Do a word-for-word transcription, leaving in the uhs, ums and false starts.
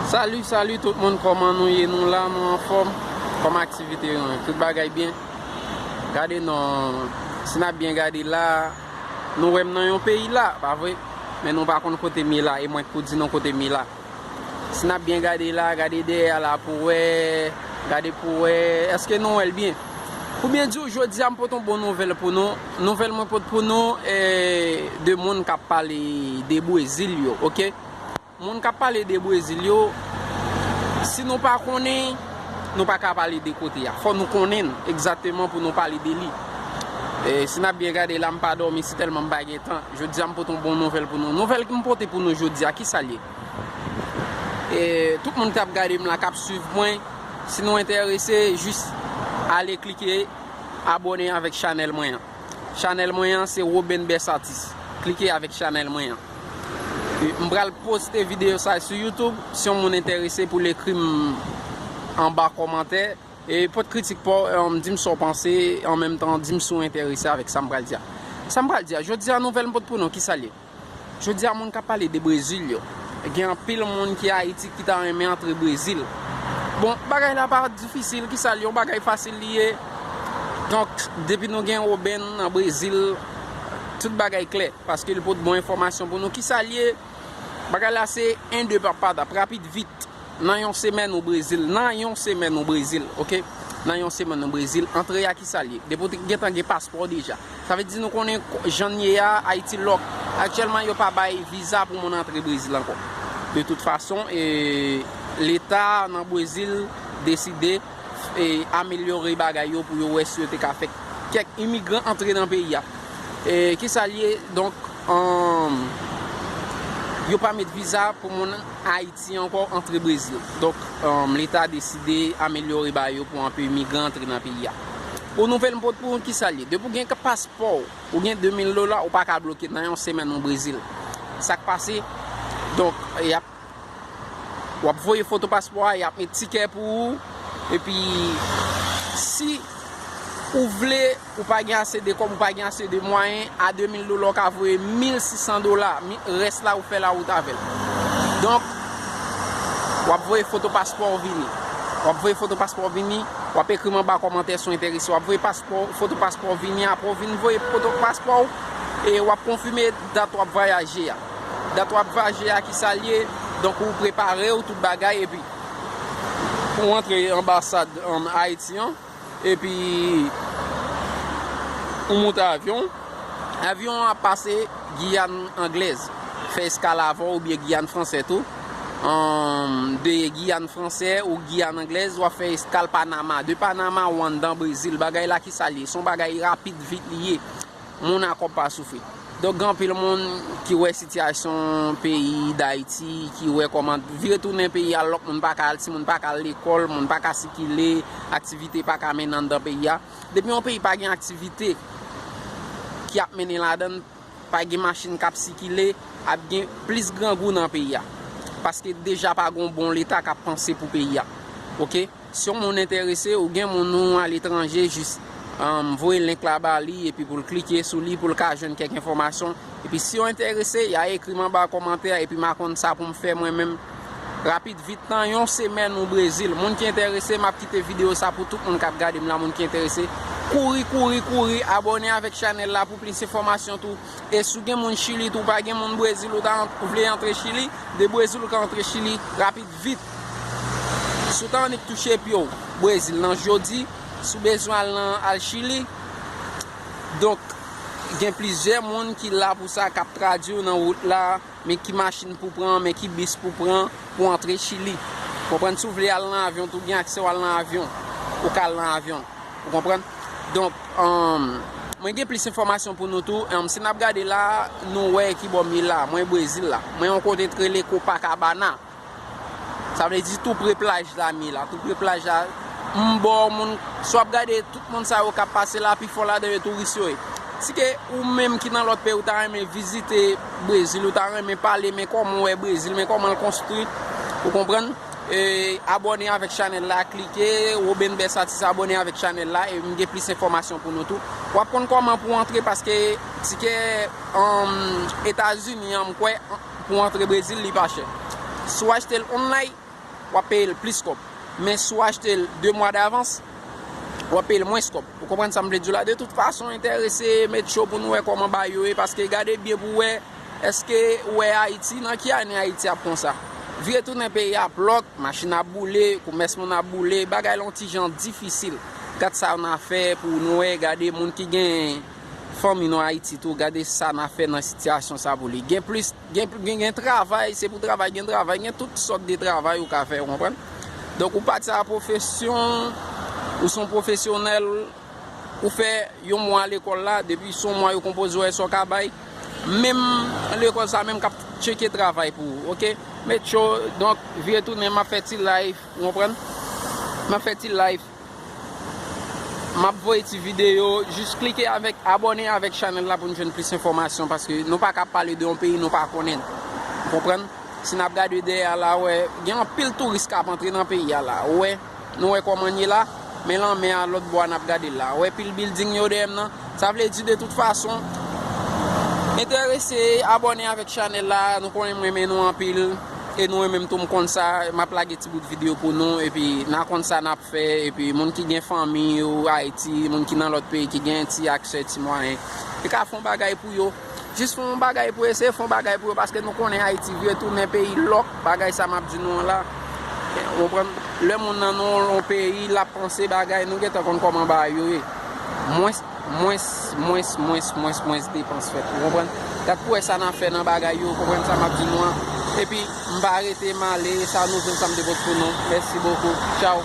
Salut, salut tout moun, kòman nou ye? Nou la, nou anfòm? Kòman aktivite yo? Tout bagay byen? Gade non, si n ap byen gade la, nou wè m nan yon peyi la, pa vre? Men nou pa konn kote m ye la, e mwen k pou di nou kote m ye la. Si n ap byen gade la, gade dèyè a la pou wè, gade pou wè, èske nou wè l byen? Pou byen di w, jodi a m pote yon bon nouvèl pou nou. Nouvèl mwen pote pou nou, e, de moun k ap pale de Brezil yo, oke? Moun k ap pale de Brezil yo, si nou pa konnen, nou pa ka pale de kote a. Fò nou konnen l egzakteman pou nou pale de li. E, si n ap byen gade la, m pa dòmi, si tèlman m pa gen tan. Jodi a, m pote yon bon nouvèl pou nou. Nouvèl ke m pote pou nou jodi a, kisa l ye? E, tout moun k ap gade m la, k ap swiv mwen, si nou enterese, jis ale klike abòne avèk chanèl mwen an. Chanèl mwen an se Roben Best Artist. Klike avèk chanèl mwen an. E, m pral poste videyo sa sou YouTube. Si yon moun enterese pou l ekri m anba kòmantè, e pot kritik pa w, em, di m sa w panse, an menm tan di m si w enterese avèk sa m pral di a. Sa m pral di a, jodi a nouvèl m pot pou nou, kisa l ye? Jodi a moun k ap pale de Brezil yo. Gen anpil moun ki Ayiti ki ta renmen antre Brezil. Bon, bagay la pa difisil, kisa l ye? Yon bagay fasil li ye. Donk, depi nou gen Roben nan Brezil, tout bagay klè, paske l pot bon enfòmasyon pou nou. Kisa l ye? Bagay la se en de pa pa dap, rapid vit. Nan yon semèn ou Brezil, nan yon semèn ou Brezil, oke? Nan yon semèn ou Brezil, antre a kisa l ye? Depi w te gentan gen paspò deja. Sa vle di nou konnen ko-, jan n ye a, Ayiti lòk. Aktyèlman, yo pa bay viza pou moun antre Brezil ankò. De tout fason, e, Leta nan Brezil deside, e, amelyore bagay yo pou yo wè si yo te ka fè kèk imigran antre nan peyi a. E, kisa l ye? Donk, um, yo pa met viza pou moun Ayiti ankò antre Brezil. Donk, um, Leta deside amelyore bagay yo pou anpe imigran antre nan peyi a. Bon nouvèl m pot pou ou, kisa l ye? Depi w gen paspò w, ou gen de mil dola, ou pa ka bloke nan yon semèn ou Brezil. Sa k pase? Donk, y ap, w ap voye foto paspò a, y ap met tikè pou ou, epi si ou vle, ou pa gen ase de kòb, ou pa gen ase de mwayen, a de mil dola, ou ka voye mil sis san dola, mi-, rès la, ou fè lawout avè l. Donk, w ap voye foto paspò w vini. W ap voye foto paspò w vini, w ap ekri m anba kòmantè si w enterese. W ap voye paspò, foto paspò w vini, apre w vin voye foto paspò w, e w ap konfime dat w ap vwayaje a. Dat w ap vwayaje a, kisa l ye, donk ou prepare w tout bagay, epi ou antre anbasad, um, Ayiti an, epi ou monte avyon. Avyon an ap pase Giyàn Anglèz, fè eskal avè w, oubyen Giyàn Fransè tou. Um, de Giyàn Fransè ou Giyàn Anglèz, w ap fè eskal Panama. De Panama, ou anndan Brezil. Bagay la, kisa l ye? Se yon bagay rapid, vit li ye. Moun a kòb pa soufri. Donk, gen anpil moun ki wè sitiyasyon peyi Dayiti, ki wè kòman vire tounen peyi a, lòt moun pa ka al, timoun pa ka al lekòl, moun pa ka sikile, aktivite pa ka mennen anndan peyi a. Depi yon peyi pa gen aktivite ki ap mennen ladan l, pa gen machin k ap sikile, ap gen plis grangou nan peyi a. Paske deja pa gen yon bon Leta k ap panse pou peyi a. Oke? Si yon moun enterese, ou gen moun ou aletranje, jis, um, voye link la ba li, epi pou l klike sou li, pou l ka jwenn kèk enfòmasyon. Epi si yo enterese, y a ekri m anba kòmantè, epi m a konn sa pou m fè mwen menm. Rapid vit, nan yon semèn ou Brezil. Moun ki enterese, m ap kite videyo sa pou tout moun k ap gade m la, moun ki enterese. Kouri, kouri, kouri, abòne avèk chanèl la pou plis enfòmasyon tou. E si w gen moun Chili tou, ou pa gen moun Brezil, ou ta ant-, ou vle antre Chili, de Brezil ou ka antre Chili rapid vit. Si w ta annik touche pye w Brezil nan jodi, si w bezwen al nan, al Chili, donk, gen plizyè moun ki la pou sa, k ap tradui w nan wout la, men ki machin pou pran, men ki bis pou pran, pou antre Chili. Konprann, si w vle al nan avyon tou, gen aksè w al nan avyon, ou ka al nan avyon. Ou konprann? Donk, um, mwen gen plis enfòmasyon pou nou tou. Um, si n ap gade la, nou wè ki bò m ye la. Mwen Brezil la. Mwen yon kote k rele Copacabana. Sa vle di tou pre plaj la m ye la. Tou pre plaj la. M bò moun, si w ap gade tout moun sa yo k ap pase la, pifò ladan yo touris yo ye. Si ke ou menm ki nan lòt peyi, ou ta renmen vizite Brezil, ou ta renmen pale, men kòman w wè Brezil, men kòman l konstwi, ou konprann? E, abòne avèk chanèl la, klike, Roben Best Artist, abòne avèk chanèl la, e m gen plis enfòmasyon pou nou tou. W ap konn kòman pou w antre, paske tikè, um, Etazini an, m kwè, pou w antre Brezil, li pa chè. Si w achte l online, w ap peye l plis kòb. Men si w achte l de mwa davans, w ap peye l mwens kòb. Ou konprann sa m vle di w la? De tout fason, enterese, met cho pou nou wè kòman bagay yo ye, paske gade byen pou w wè, èske ou wè Ayiti, nan ki ane Ayiti ap konsa? Vire tounen peyi ap lòk, machin ap boule, komès moun ap boule, bagay la yon ti jan difisil. Gad sa n a fè pou nou wè, gade moun ki gen fanmi nou Ayiti tou, gade sa n a fè nan sitiyasyon sa pou li. Gen plis, gen, gen, gen travay, se pou travay, gen travay, gen tout sòt de travay ou ka fè, ou konprann? Donk, ou pati a pwofesyon, ou se yon pwofesyonèl, ou fè yon mwa lekòl la, depi se yon mwa yo konpoze w, sa w ka bay. Menm lekòl sa menm k ap tcheke travay pou ou, oke? Met cho, donk, vire tounen, m ap fè ti live, ou konprann? M ap fè ti live. M ap voye ti videyo, jis klike avèk, abòne avèk chanèl la pou n jwenn plis enfòmasyon, paske nou pa ka pale de yon peyi nou pa konnen. Ou konprann? Si n ap gade dèyè a la, wè, gen anpil touris k ap antre nan peyi a la. Ou wè, nou wè kòman n ye la, men lanmè a lòt bò a n ap gade l la. Ou wè pil bilding yo dèyè m nan? Sa vle di de tout fason, enterese, abòne avèk chanèl la, nou konnen m renmen nou anpil, e nou renmen m tou, m konn sa, m ap lage ti bout videyo pou nou, epi n a konn sa n ap fè, epi moun ki gen fanmi yo Ayiti, moun ki nan lòt peyi ki gen ti aksè, ti mwayen, yo ka fè yon bagay pou yo. Jis fè yon bagay pou yo, eseye fè yon bagay pou yo, paske nou konnen Ayiti vire tounen peyi lòk, bagay sa m ap di nou an la. Ou konprann? Lè moun nan nan yon peyi, l ap panse bagay, nou gentan konn kòman bagay yo ye. Mwens, mwens, mwens, mwens, mwens, mwens depans fèt. Ou konprann? Gad pou wè sa n ap fè nan bagay yo, ou konprann sa m ap di nou an. Epi, m pa rete, m ale, sa nouvèl sa m te pote pou nou. Mèsi bokou. Tchaw.